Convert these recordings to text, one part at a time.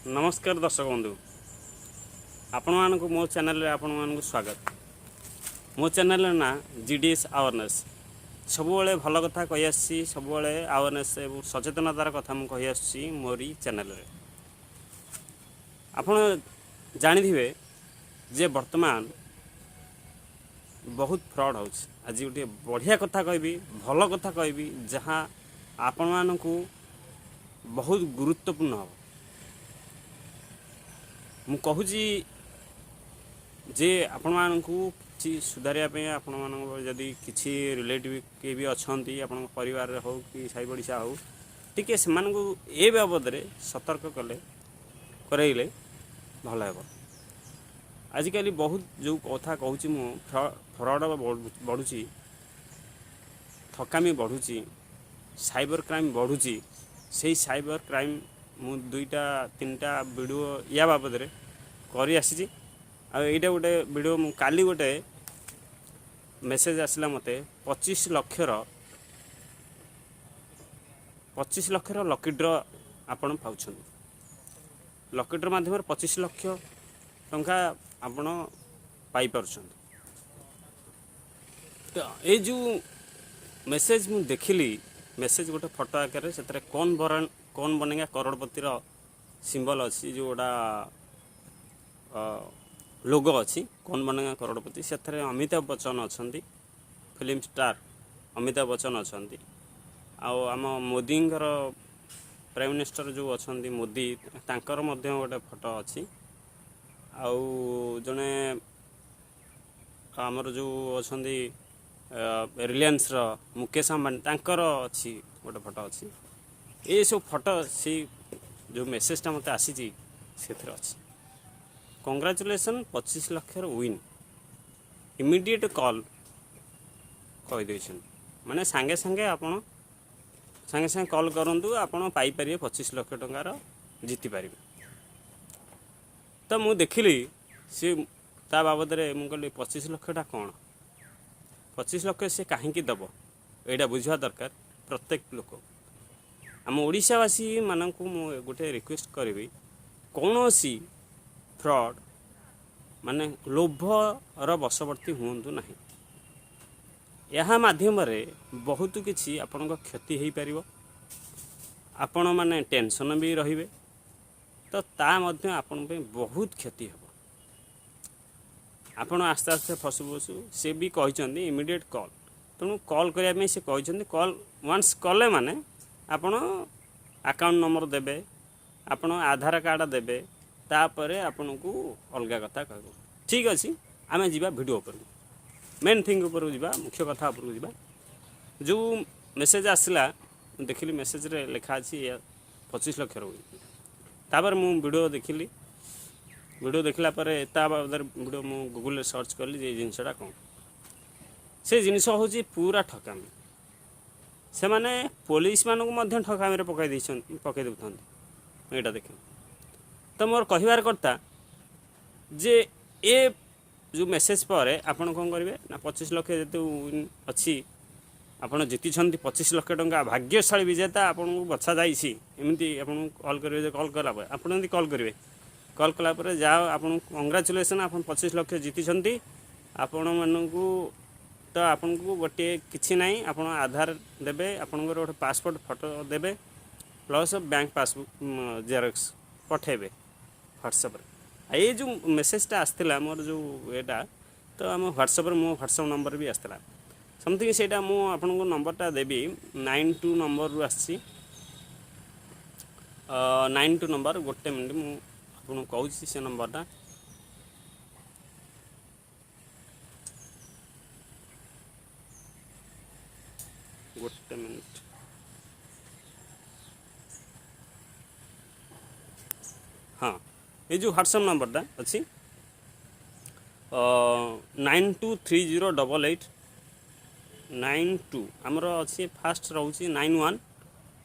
ନମସ୍କାର ଦର୍ଶକ ବନ୍ଧୁ, ଆପଣମାନଙ୍କୁ ମୋ ଚ୍ୟାନେଲରେ ଆପଣମାନଙ୍କୁ ସ୍ୱାଗତ। ମୋ ଚ୍ୟାନେଲର ନାଁ ଜିଡିଏସ୍ ଆୱାରନେସ୍। ସବୁବେଳେ ଭଲ କଥା କହି ଆସିଛି, ସବୁବେଳେ ଆୱାରନେସ୍ ଏବଂ ସଚେତନତାର କଥା ମୁଁ କହି ଆସୁଛି ମୋରି ଚ୍ୟାନେଲରେ। ଆପଣ ଜାଣିଥିବେ ଯେ ବର୍ତ୍ତମାନ ବହୁତ ଫ୍ରଡ଼୍ ହେଉଛି। ଆଜି ଗୋଟିଏ ବଢ଼ିଆ କଥା କହିବି, ଭଲ କଥା କହିବି, ଯାହା ଆପଣମାନଙ୍କୁ ବହୁତ ଗୁରୁତ୍ୱପୂର୍ଣ୍ଣ ହେବ। ମୁଁ କହୁଛି ଯେ ଆପଣମାନଙ୍କୁ କିଛି ସୁଧାରିବା ପାଇଁ, ଆପଣମାନଙ୍କ ଯଦି କିଛି ରିଲେଟିଭ୍ କିଏ ବି ଅଛନ୍ତି, ଆପଣଙ୍କ ପରିବାରରେ ହେଉ କି ସାହି ପଡ଼ିଶା ହେଉ, ଟିକେ ସେମାନଙ୍କୁ ଏ ବାବଦରେ ସତର୍କ କଲେ କରାଇଲେ ଭଲ ହେବ। ଆଜିକାଲି ବହୁତ ଯେଉଁ କଥା କହୁଛି ମୁଁ, ଫ୍ରଡ଼ ବଢ଼ୁଛି, ଠକାମି ବଢ଼ୁଛି, ସାଇବର କ୍ରାଇମ୍ ବଢ଼ୁଛି। ସେଇ ସାଇବର କ୍ରାଇମ୍ ମୁଁ ଦୁଇଟା ତିନିଟା ଭିଡ଼ିଓ ୟା ବାବଦରେ କରି ଆସିଛି। ଆଉ ଏଇଟା ଗୋଟେ ଭିଡ଼ିଓ। ମୁଁ କାଲି ଗୋଟେ ମେସେଜ୍ ଆସିଲା ମୋତେ 25 ଲକ୍ଷର ଲକି ଡ୍ର ଆପଣ ପାଉଛନ୍ତି। ଲକି ଡ୍ର ମାଧ୍ୟମରେ 25 ଲକ୍ଷ ଟଙ୍କା ଆପଣ ପାଇପାରୁଛନ୍ତି। ତ ଏଇ ଯେଉଁ ମେସେଜ୍ ମୁଁ ଦେଖିଲି, ମେସେଜ୍ ଗୋଟେ ଫଟୋ ଆକାରରେ, ସେଥିରେ କୌନ ବନେଗା କରୋଡ଼ପତିର ସିମ୍ବଲ୍ ଅଛି, ଯେଉଁଗୁଡ଼ା ଲୋଗୋ ଅଛି କୌନ ବନେଗା କରୋଡ଼ପତି। ସେଥିରେ ଅମିତାଭ ବଚ୍ଚନ ଅଛନ୍ତି, ଫିଲ୍ମ ଷ୍ଟାର ଅମିତାଭ ବଚ୍ଚନ ଅଛନ୍ତି। ଆଉ ଆମ ମୋଦିଙ୍କର, ପ୍ରାଇମ୍ ମିନିଷ୍ଟର ଯେଉଁ ଅଛନ୍ତି ମୋଦି, ତାଙ୍କର ମଧ୍ୟ ଗୋଟେ ଫଟୋ ଅଛି। ଆଉ ଜଣେ ଆମର ଯେଉଁ ଅଛନ୍ତି ରିଲାଏନ୍ସର ମୁକେଶ ଅମ୍ବାନୀ, ତାଙ୍କର ଅଛି ଗୋଟେ ଫଟୋ ଅଛି। ଏସବୁ ଫଟୋ ସେଇ ଯେଉଁ ମେସେଜଟା ମୋତେ ଆସିଛି ସେଥିରେ ଅଛି, କଂଗ୍ରାଚୁଲେସନ୍, 25 ଲକ୍ଷର ୱିନ୍, ଇମିଡ଼ିଏଟ୍ କଲ୍ କହିଦେଇଛନ୍ତି। ମାନେ ସାଙ୍ଗେ ସାଙ୍ଗେ ଆପଣ ସାଙ୍ଗେ ସାଙ୍ଗେ କଲ୍ କରନ୍ତୁ, ଆପଣ ପାଇପାରିବେ, 25 ଲକ୍ଷ ଟଙ୍କାର ଜିତିପାରିବେ। ତ ମୁଁ ଦେଖିଲି ସିଏ ତା ବାବଦରେ, ମୁଁ କହିଲି 25 ଲକ୍ଷଟା କ'ଣ, 25 ଲକ୍ଷ ସେ କାହିଁକି ଦେବ? ଏଇଟା ବୁଝିବା ଦରକାର ପ୍ରତ୍ୟେକ ଲୋକ। ଆମ ଓଡ଼ିଶାବାସୀମାନଙ୍କୁ ମୁଁ ଗୋଟେ ରିକ୍ୱେଷ୍ଟ କରିବି, କୌଣସି ଫ୍ରଡ଼୍ ମାନେ ଲୋଭର ବଶବର୍ତ୍ତୀ ହୁଅନ୍ତୁ ନାହିଁ। ଏହା ମାଧ୍ୟମରେ ବହୁତ କିଛି ଆପଣଙ୍କ କ୍ଷତି ହେଇପାରିବ, ଆପଣମାନେ ଟେନସନ୍ ବି ରହିବେ, ତ ତା ମଧ୍ୟ ଆପଣଙ୍କ ପାଇଁ ବହୁତ କ୍ଷତି ହେବ। ଆପଣ ଆସ୍ତେ ଆସ୍ତେ ଫସୁ ଫସୁ। ସେ ବି କହିଛନ୍ତି ଇମିଡ଼ିଏଟ୍ କଲ୍, ତେଣୁ କଲ୍ କରିବା ପାଇଁ ସେ କହିଛନ୍ତି। କଲ୍ ୱାନ୍ସ କଲେ ମାନେ ଆପଣ ଆକାଉଣ୍ଟ ନମ୍ବର ଦେବେ, ଆପଣ ଆଧାର କାର୍ଡ଼ ଦେବେ, ତାପରେ ଆପଣଙ୍କୁ ଅଲଗା କଥା କହିବ। ଠିକ୍ ଅଛି, ଆମେ ଯିବା ଭିଡ଼ିଓ ଉପରକୁ, ମେନ୍ ଥିଙ୍ଗ ଉପରକୁ ଯିବା, ମୁଖ୍ୟ କଥା ଉପରକୁ ଯିବା। ଯେଉଁ ମେସେଜ୍ ଆସିଲା ମୁଁ ଦେଖିଲି, ମେସେଜରେ ଲେଖା ଅଛି 25 ଲକ୍ଷର। ତାପରେ ମୁଁ ଭିଡ଼ିଓ ଦେଖିଲି। ଭିଡ଼ିଓ ଦେଖିଲା ପରେ ତା ବାବଦରେ ଭିଡ଼ିଓ ମୁଁ ଗୁଗୁଲରେ ସର୍ଚ୍ଚ କଲି ଯେ ଏଇ ଜିନିଷଟା କ'ଣ। ସେ ଜିନିଷ ହେଉଛି ପୁରା ଠକାମି। ସେମାନେ ପୋଲିସମାନଙ୍କୁ ମଧ୍ୟ ଠକାମିରେ ପକାଇ ଦେଇଛନ୍ତି, ପକାଇ ଦେଉଥାନ୍ତି। ଏଇଟା ଦେଖେ ତ ମୋର କହିବାର କଥା ଯେ ଏ ଯେଉଁ ମେସେଜ୍ ପରେ ଆପଣ କ'ଣ କରିବେ ନା, 25 ଲକ୍ଷ ଯେହେତୁ ଅଛି, ଆପଣ ଜିତିଛନ୍ତି 25 ଲକ୍ଷ ଟଙ୍କା, ଭାଗ୍ୟଶାଳୀ ବିଜେତା ଆପଣଙ୍କୁ ବଛା ଯାଇଛି, ଏମିତି ଆପଣଙ୍କୁ କଲ୍ କରିବେ। ଯେ କଲ୍ କଲା ପରେ ଆପଣ ଏମିତି କଲ୍ କରିବେ, କଲ୍ କଲା ପରେ ଯାହା ଆପଣଙ୍କୁ କଂଗ୍ରାଚୁଲେସନ୍, ଆପଣ 25 ଲକ୍ଷ ଜିତିଛନ୍ତି। ଆପଣମାନଙ୍କୁ ତ ଆପଣଙ୍କୁ ଗୋଟିଏ କିଛି ନାହିଁ, ଆପଣ ଆଧାର ଦେବେ, ଆପଣଙ୍କର ଗୋଟେ ପାସପୋର୍ଟ ଫଟୋ ଦେବେ, ପ୍ଲସ୍ ବ୍ୟାଙ୍କ ପାସବୁକ୍ ଜେରକ୍ସ ପଠାଇବେ ହ୍ୱାଟ୍ସଆପ୍ରେ। ଆଉ ଏଇ ଯେଉଁ ମେସେଜଟା ଆସିଥିଲା ମୋର ଯେଉଁ ଏଇଟା ତ ଆମ ହ୍ୱାଟ୍ସଆପ୍ରେ, ମୋ ହ୍ୱାଟ୍ସଆପ୍ ନମ୍ବର ବି ଆସିଥିଲା ସମଥିଙ୍ଗ। ସେଇଟା ମୁଁ ଆପଣଙ୍କୁ ନମ୍ବରଟା ଦେବି। 92 ନମ୍ବରରୁ ଆସିଛି, 92 ନମ୍ବର। ଗୋଟେ ମିନିଟ୍, ମୁଁ ଆପଣଙ୍କୁ କହୁଛି ସେ ନମ୍ବରଟା। ଗୋଟେ ମିନିଟ୍। ହଁ, ଏଇ ଯେଉଁ ହ୍ୱାଟ୍ସଆପ୍ ନମ୍ବରଟା ଅଛି, 92308892। ଆମର ଅଛି, ଫାଷ୍ଟ ରହୁଛି 91।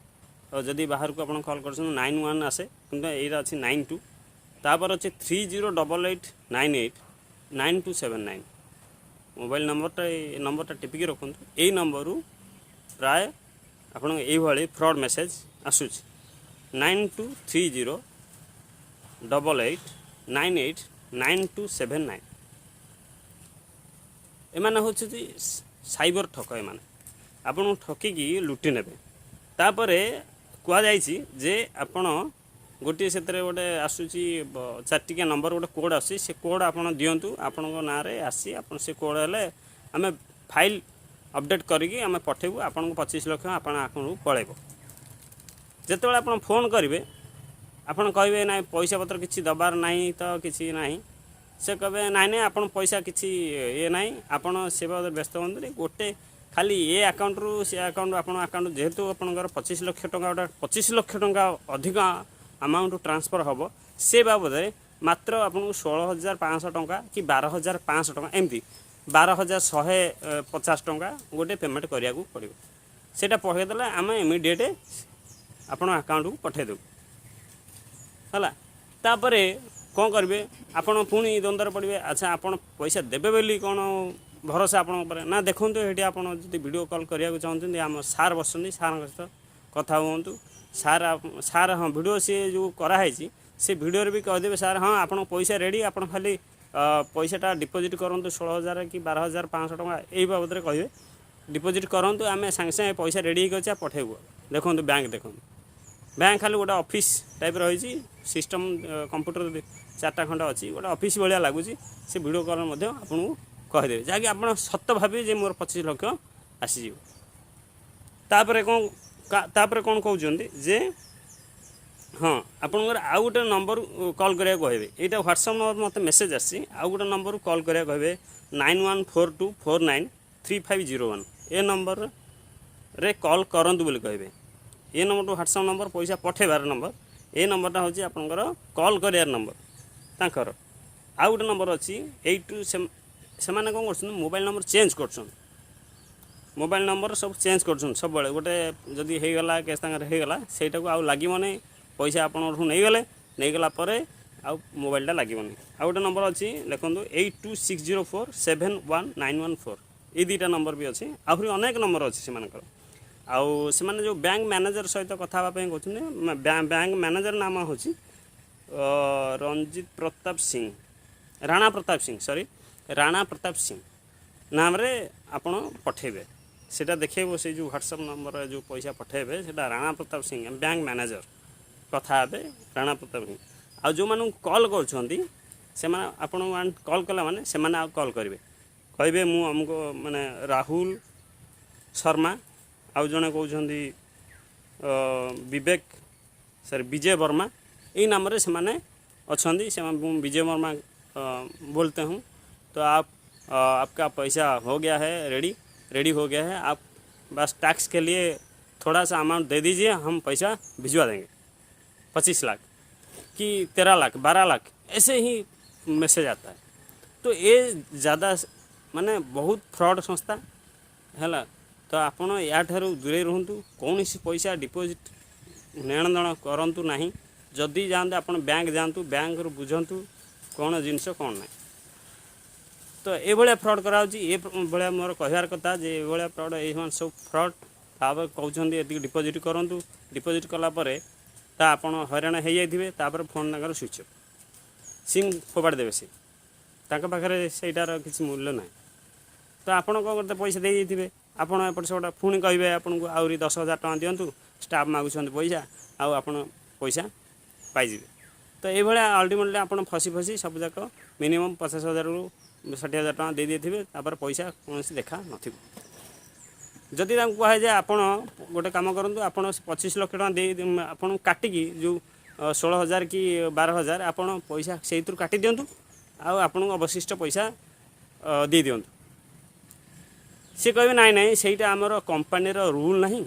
ଯଦି ବାହାରକୁ ଆପଣ କଲ୍ କରୁଛନ୍ତି, 91 ଆସେ, କିନ୍ତୁ ଏଇଟା ଅଛି 92। ତାପରେ ଅଛି 3088989279। ମୋବାଇଲ୍ ନମ୍ବରଟା, ଏଇ ନମ୍ବରଟା ଟିପିକି ରଖନ୍ତୁ। ଏଇ ନମ୍ବରରୁ ପ୍ରାୟ ଆପଣଙ୍କ ଏଇଭଳି ଫ୍ରଡ଼୍ ମେସେଜ୍ ଆସୁଛି। 9230 8898 89 279। ଏମାନେ ହେଉଛନ୍ତି ସାଇବର ଠକ। ଏମାନେ ଆପଣଙ୍କୁ ଠକିକି ଲୁଟି ନେବେ। ତାପରେ କୁହାଯାଇଛି ଯେ ଆପଣ ଗୋଟିଏ ସେଥିରେ ଗୋଟେ ଆସୁଛି, ଚାରିଟିକିଆ ନମ୍ବର, ଗୋଟେ କୋଡ଼୍ ଆସୁଛି। ସେ କୋଡ଼୍ ଆପଣ ଦିଅନ୍ତୁ, ଆପଣଙ୍କ ନାଁରେ ଆସି ଆପଣ ସେ କୋଡ଼୍ ହେଲେ ଆମେ ଫାଇଲ୍ ଅପଡ଼େଟ୍ କରିକି ଆମେ ପଠାଇବୁ, ଆପଣଙ୍କୁ 25 ଲକ୍ଷ ଆପଣ ଆକାଉଣ୍ଟକୁ ପଳାଇବ। ଯେତେବେଳେ ଆପଣ ଫୋନ୍ କରିବେ, ଆପଣ କହିବେ, ନାଇଁ, ପଇସା ପତ୍ର କିଛି ଦେବାର ନାହିଁ ତ କିଛି ନାହିଁ। ସେ କହିବେ, ନାଇଁ ନାଇଁ, ଆପଣ ପଇସା କିଛି ଇଏ ନାହିଁ, ଆପଣ ସେ ବାବଦରେ ବ୍ୟସ୍ତ ହୁଅନ୍ତୁନି। ଗୋଟେ ଖାଲି ଏ ଆକାଉଣ୍ଟରୁ ସେ ଆକାଉଣ୍ଟ, ଆପଣଙ୍କ ଆକାଉଣ୍ଟ ଯେହେତୁ ଆପଣଙ୍କର 25 ଲକ୍ଷ ଟଙ୍କା, ଗୋଟେ 25 ଲକ୍ଷ ଟଙ୍କା ଅଧିକ ଆମାଉଣ୍ଟ ଟ୍ରାନ୍ସଫର୍ ହେବ, ସେ ବାବଦରେ ମାତ୍ର ଆପଣଙ୍କୁ 16,500 ଟଙ୍କା କି 12,500 ଟଙ୍କା, ଏମିତି 12,150 ଟଙ୍କା ଗୋଟେ ପେମେଣ୍ଟ କରିବାକୁ ପଡ଼ିବ। ସେଇଟା ପଠାଇଦେଲେ ଆମେ ଇମିଡ଼ିଏଟ୍ ଆପଣଙ୍କ ଆକାଉଣ୍ଟକୁ ପଠାଇଦେବୁ। ହେଲା, ତାପରେ କ'ଣ କରିବେ ଆପଣ? ପୁଣି ଦ୍ୱନ୍ଦ୍ୱରେ ପଡ଼ିବେ। ଆଚ୍ଛା, ଆପଣ ପଇସା ଦେବେ ବୋଲି କ'ଣ ଭରସା ଆପଣଙ୍କ ଉପରେ ନା? ଦେଖନ୍ତୁ, ଏଠି ଆପଣ ଯଦି ଭିଡ଼ିଓ କଲ୍ କରିବାକୁ ଚାହୁଁଛନ୍ତି, ଆମ ସାର୍ ବସୁଛନ୍ତି, ସାର୍ଙ୍କ ସହିତ କଥା ହୁଅନ୍ତୁ। ସାର୍ ସାର୍ ହଁ, ଭିଡ଼ିଓ ସିଏ ଯେଉଁ କରାହେଇଛି, ସେ ଭିଡ଼ିଓରେ ବି କହିଦେବେ ସାର୍, ହଁ, ଆପଣଙ୍କ ପଇସା ରେଡ଼ି, ଆପଣ ଖାଲି ପଇସାଟା ଡିପୋଜିଟ୍ କରନ୍ତୁ, 16,000 କି 12,500 ଟଙ୍କା ଏଇ ବାବଦରେ କହିବେ, ଡିପୋଜିଟ୍ କରନ୍ତୁ, ଆମେ ସାଙ୍ଗେ ସାଙ୍ଗେ ପଇସା ରେଡ଼ି ହେଇକି ଅଛି, ପଠାଇବୁ। ଦେଖନ୍ତୁ, ବ୍ୟାଙ୍କ ଦେଖନ୍ତୁ, ବ୍ୟାଙ୍କ ଖାଲି ଗୋଟେ ଅଫିସ୍ ଟାଇପ୍ ରହିଛି, ସିଷ୍ଟମ୍ କମ୍ପ୍ୟୁଟର ଚାରିଟା ଖଣ୍ଡ ଅଛି, ଗୋଟେ ଅଫିସ୍ ଭଳିଆ ଲାଗୁଛି। ସେ ଭିଡ଼ିଓ କଲ୍ ମଧ୍ୟ ଆପଣଙ୍କୁ କହିଦେବେ, ଯାହାକି ଆପଣ ସତ ଭାବିବେ ଯେ ମୋର 25 ଲକ୍ଷ ଆସିଯିବ। ତାପରେ କ'ଣ କହୁଛନ୍ତି ଯେ ହଁ, ଆପଣଙ୍କର ଆଉ ଗୋଟେ ନମ୍ବର କଲ୍ କରିବାକୁ କହିବେ। ଏଇଟା ହ୍ୱାଟ୍ସଆପ୍ ନମ୍ବର, ମୋତେ ମେସେଜ୍ ଆସିଛି। ଆଉ ଗୋଟେ ନମ୍ବରକୁ କଲ୍ କରିବାକୁ କହିବେ, 9142493501, ଏ ନମ୍ବରରେ କଲ୍ କରନ୍ତୁ ବୋଲି କହିବେ। ଏ ନମ୍ବରଟା ହ୍ୱାଟ୍ସଆପ୍ ନମ୍ବର, ପଇସା ପଠାଇବାର ନମ୍ବର। ଏ ନମ୍ବରଟା ହେଉଛି ଆପଣଙ୍କର କଲ୍ କରିବାର ନମ୍ବର ତାଙ୍କର। ଆଉ ଗୋଟେ ନମ୍ବର ଅଛି 82। ସେମାନେ କ'ଣ କରୁଛନ୍ତି? ମୋବାଇଲ୍ ନମ୍ବର ଚେଞ୍ଜ କରୁଛନ୍ତି। ମୋବାଇଲ୍ ନମ୍ବର ସବୁ ଚେଞ୍ଜ କରୁଛନ୍ତି ସବୁବେଳେ। ଗୋଟେ ଯଦି ହେଇଗଲା କେସ୍ ତାଙ୍କର ହେଇଗଲା, ସେଇଟାକୁ ଆଉ ଲାଗିବନି। ପଇସା ଆପଣଙ୍କଠୁ ନେଇଗଲେ, ନେଇଗଲା ପରେ ଆଉ ମୋବାଇଲଟା ଲାଗିବନି। ଆଉ ଗୋଟେ ନମ୍ବର ଅଛି, ଲେଖନ୍ତୁ, 8260471914। ଏଇ ଦୁଇଟା ନମ୍ବର ବି ଅଛି, ଆହୁରି ଅନେକ ନମ୍ବର ଅଛି ସେମାନଙ୍କର। ଆଉ ସେମାନେ ଯେଉଁ ବ୍ୟାଙ୍କ ମ୍ୟାନେଜର ସହିତ କଥା ହେବା ପାଇଁ କହୁଛନ୍ତି, ବ୍ୟାଙ୍କ ମ୍ୟାନେଜର ନାମ ହେଉଛି ରଞ୍ଜିତ ପ୍ରତାପ ସିଂ, ରାଣା ପ୍ରତାପ ସିଂ, ସରି, ରାଣା ପ୍ରତାପ ସିଂ ନାମରେ ଆପଣ ପଠାଇବେ। ସେଇଟା ଦେଖେଇବ, ସେଇ ଯେଉଁ ହ୍ୱାଟ୍ସଆପ୍ ନମ୍ବରରେ ଯେଉଁ ପଇସା ପଠାଇବେ, ସେଇଟା ରାଣା ପ୍ରତାପ ସିଂ ବ୍ୟାଙ୍କ ମ୍ୟାନେଜର କଥା ହେବେ, ରାଣା ପ୍ରତାପ ସିଂ। ଆଉ ଯେଉଁମାନଙ୍କୁ କଲ୍ କରୁଛନ୍ତି, ସେମାନେ ଆପଣଙ୍କୁ କଲ୍ କଲା ମାନେ ସେମାନେ ଆଉ କଲ୍ କରିବେ, କହିବେ ମୁଁ ଅମୁକ, ମାନେ ରାହୁଲ ଶର୍ମା, ଆଉ ଜଣେ କହୁଛନ୍ତି ବିବେକ, ସରି, ବିଜୟ ବର୍ମା, ଏଇ ନାମରେ ସେମାନେ ଅଛନ୍ତି। ସେମାନେ ମୁଁ विजय वर्मा बोलते हूँ, तो आप आपका पैसा हो गया है, रेडी रेडी हो गया है, आप बस टैक्स के लिए थोड़ा सा अमाउंट दे दीजिए, हम पैसा भिजवा देंगे, 25 लाख कि 13 लाख, 12 लाख, ऐसे ही मैसेज आता है। तो ये ज़्यादा ମାନେ ବହୁତ ଫ୍ରଡ଼୍ ସଂସ୍ଥା ହେଲା। ତ ଆପଣ ୟାଠାରୁ ଦୂରେଇ ରୁହନ୍ତୁ। କୌଣସି ପଇସା ଡିପୋଜିଟ୍ ନେଣ ଦେଣ କରନ୍ତୁ ନାହିଁ। ଯଦି ଯାଆନ୍ତୁ, ଆପଣ ବ୍ୟାଙ୍କ ଯାଆନ୍ତୁ, ବ୍ୟାଙ୍କରୁ ବୁଝନ୍ତୁ କ'ଣ ଜିନିଷ କ'ଣ ନାହିଁ। ତ ଏଇଭଳିଆ ଫ୍ରଡ଼୍ କରାହେଉଛି। ଏ ଭଳିଆ ମୋର କହିବାର କଥା ଯେ ଏଇଭଳିଆ ଫ୍ରଡ଼୍, ଏଇମାନେ ସବୁ ଫ୍ରଡ଼୍। ତାପରେ କହୁଛନ୍ତି ଏତିକି ଡିପୋଜିଟ୍ କରନ୍ତୁ। ଡିପୋଜିଟ୍ କଲା ପରେ ତା ଆପଣ ହଇରାଣ ହେଇଯାଇଥିବେ, ତାପରେ ଫୋନ୍ ତାଙ୍କର ସୁଇଚ୍ ଅଫ୍, ସିମ୍ ଫୋପାଡ଼ି ଦେବେ ସେ। ତାଙ୍କ ପାଖରେ ସେଇଟାର କିଛି ମୂଲ୍ୟ ନାହିଁ। ତ ଆପଣ କ'ଣ କରିତେ, ପଇସା ଦେଇଦେଇଥିବେ ଆପଣ ଏପଟ ସେପଟ, ପୁଣି କହିବେ ଆପଣଙ୍କୁ ଆହୁରି 10,000 ଟଙ୍କା ଦିଅନ୍ତୁ, ଷ୍ଟାଫ୍ ମାଗୁଛନ୍ତି ପଇସା, ଆଉ ଆପଣ ପଇସା ପାଇଯିବେ। ତ ଏଇଭଳିଆ ଅଲ୍ଟିମେଟଲି ଆପଣ ଫସି ଫସି ସବୁଯାକ ମିନିମମ୍ 50,000ରୁ 60,000 ଟଙ୍କା ଦେଇଦେଇଥିବେ। ତାପରେ ପଇସା କୌଣସି ଦେଖା ନଥିବ। ଯଦି ତାଙ୍କୁ କୁହାଯାଏ, ଆପଣ ଗୋଟେ କାମ କରନ୍ତୁ, ଆପଣ 25 ଲକ୍ଷ ଟଙ୍କା ଦେଇ ଆପଣଙ୍କୁ କାଟିକି ଯେଉଁ 16,000 କି 12,000, ଆପଣ ପଇସା ସେଇଥିରୁ କାଟି ଦିଅନ୍ତୁ ଆଉ ଆପଣଙ୍କୁ ଅବଶିଷ୍ଟ ପଇସା ଦେଇଦିଅନ୍ତୁ। ସେ କହିବେ, ନାଇଁ ନାଇଁ, ସେଇଟା ଆମର କମ୍ପାନୀର ରୁଲ୍ ନାହିଁ,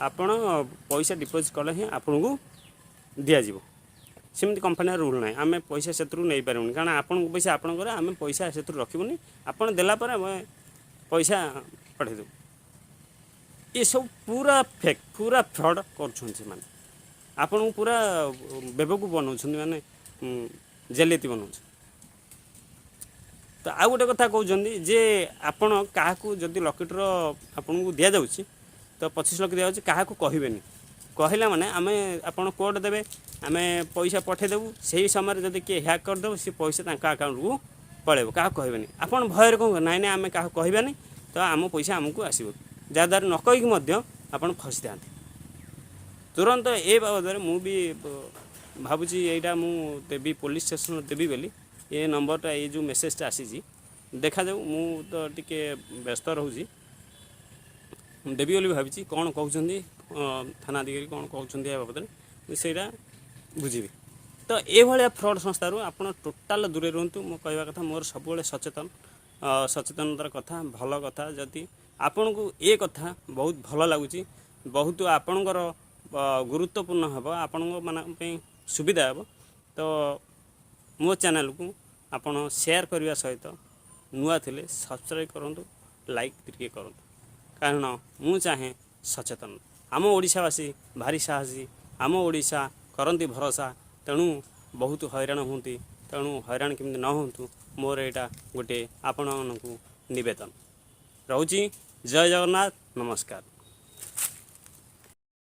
ଆପଣ ପଇସା ଡିପୋଜିଟ୍ କଲେ ହିଁ ଆପଣଙ୍କୁ ଦିଆଯିବ। ସେମିତି କମ୍ପାନୀର ରୁଲ୍ ନାହିଁ, ଆମେ ପଇସା ସେଥିରୁ ନେଇପାରିବୁନି, କାରଣ ଆପଣଙ୍କ ପଇସା ଆପଣଙ୍କର, ଆମେ ପଇସା ସେଥିରୁ ରଖିବୁନି, ଆପଣ ଦେଲା ପରେ ଆମେ ପଇସା ପଠାଇଦେବୁ। ଏସବୁ ପୁରା ଫେକ୍, ପୁରା ଫ୍ରଡ଼୍ କରୁଛନ୍ତି ସେମାନେ। ଆପଣଙ୍କୁ ପୁରା ବେବକୁଫ ବନାଉଛନ୍ତି, ମାନେ ଜାଲିଆତି ବନାଉଛନ୍ତି। ତ ଆଉ ଗୋଟେ କଥା କହୁଛନ୍ତି ଯେ ଆପଣ କାହାକୁ ଯଦି ଲକି ଡ୍ର ଆପଣଙ୍କୁ ଦିଆଯାଉଛି, ତ 25 ଲକ୍ଷ ଦିଆଯାଉଛି, କାହାକୁ କହିବେନି। କହିଲା ମାନେ ଆମେ ଆପଣ କୋଡ଼୍ ଦେବେ, ଆମେ ପଇସା ପଠାଇଦେବୁ। ସେହି ସମୟରେ ଯଦି କିଏ ହ୍ୟାକ୍ କରିଦେବ, ସେ ପଇସା ତାଙ୍କ ଆକାଉଣ୍ଟକୁ ପଳେଇବ। କାହାକୁ କହିବେନି। ଆପଣ ଭୟରେ କ'ଣ, ନାଇଁ ନାଇଁ, ଆମେ କାହାକୁ କହିବାନି ତ ଆମ ପଇସା ଆମକୁ ଆସିବ। ଯାହାଦ୍ୱାରା ନ କହିକି ମଧ୍ୟ ଆପଣ ଫସିଥାନ୍ତି। ତୁରନ୍ତ ଏ ବାବଦରେ ମୁଁ ବି ଭାବୁଛି, ଏଇଟା ମୁଁ ଦେବି, ପୋଲିସ ଷ୍ଟେସନ ଦେବି ବୋଲି ଏ ନମ୍ବରଟା, ଏଇ ଯେଉଁ ମେସେଜଟା ଆସିଛି। ଦେଖାଯାଉ, ମୁଁ ତ ଟିକେ ବ୍ୟସ୍ତ ରହୁଛି। ଦେବି ବୋଲି ଭାବିଛି। କ'ଣ କହୁଛନ୍ତି ଥାନା ଅଧିକାରୀ, କ'ଣ କହୁଛନ୍ତି ଏ ବାବଦରେ, ମୁଁ ସେଇଟା ବୁଝିବି। ତ ଏଭଳିଆ ଫ୍ରଡ଼୍ ସଂସ୍ଥାରୁ ଆପଣ ଟୋଟାଲ୍ ଦୂରରେ ରୁହନ୍ତୁ। ମୁଁ କହିବା କଥା, ମୋର ସବୁବେଳେ ସଚେତନତାର କଥା, ଭଲ କଥା। ଯଦି ଆପଣଙ୍କୁ ଏ କଥା ବହୁତ ଭଲ ଲାଗୁଛି, ବହୁତ ଆପଣଙ୍କର ଗୁରୁତ୍ୱପୂର୍ଣ୍ଣ ହେବ, ଆପଣଙ୍କ ମାନଙ୍କ ପାଇଁ ସୁବିଧା ହେବ, ତ ମୋ ଚ୍ୟାନେଲକୁ ଆପଣ ସେୟାର କରିବା ସହିତ ନୂଆ ଥିଲେ ସବସ୍କ୍ରାଇବ୍ କରନ୍ତୁ, ଲାଇକ୍ ଟିକେ କରନ୍ତୁ। କାରଣ ମୁଁ ଚାହେଁ ସଚେତନ। ଆମ ଓଡ଼ିଶାବାସୀ ଭାରି ସାହସୀ, ଆମ ଓଡ଼ିଶା କରନ୍ତି ଭରସା, ତେଣୁ ବହୁତ ହଇରାଣ ହୁଅନ୍ତି। ତେଣୁ ହଇରାଣ କେମିତି ନ ହୁଅନ୍ତୁ, ମୋର ଏଇଟା ଗୋଟିଏ ଆପଣମାନଙ୍କୁ ନିବେଦନ ରହୁଛି। ଜୟ ଜଗନ୍ନାଥ, ନମସ୍କାର।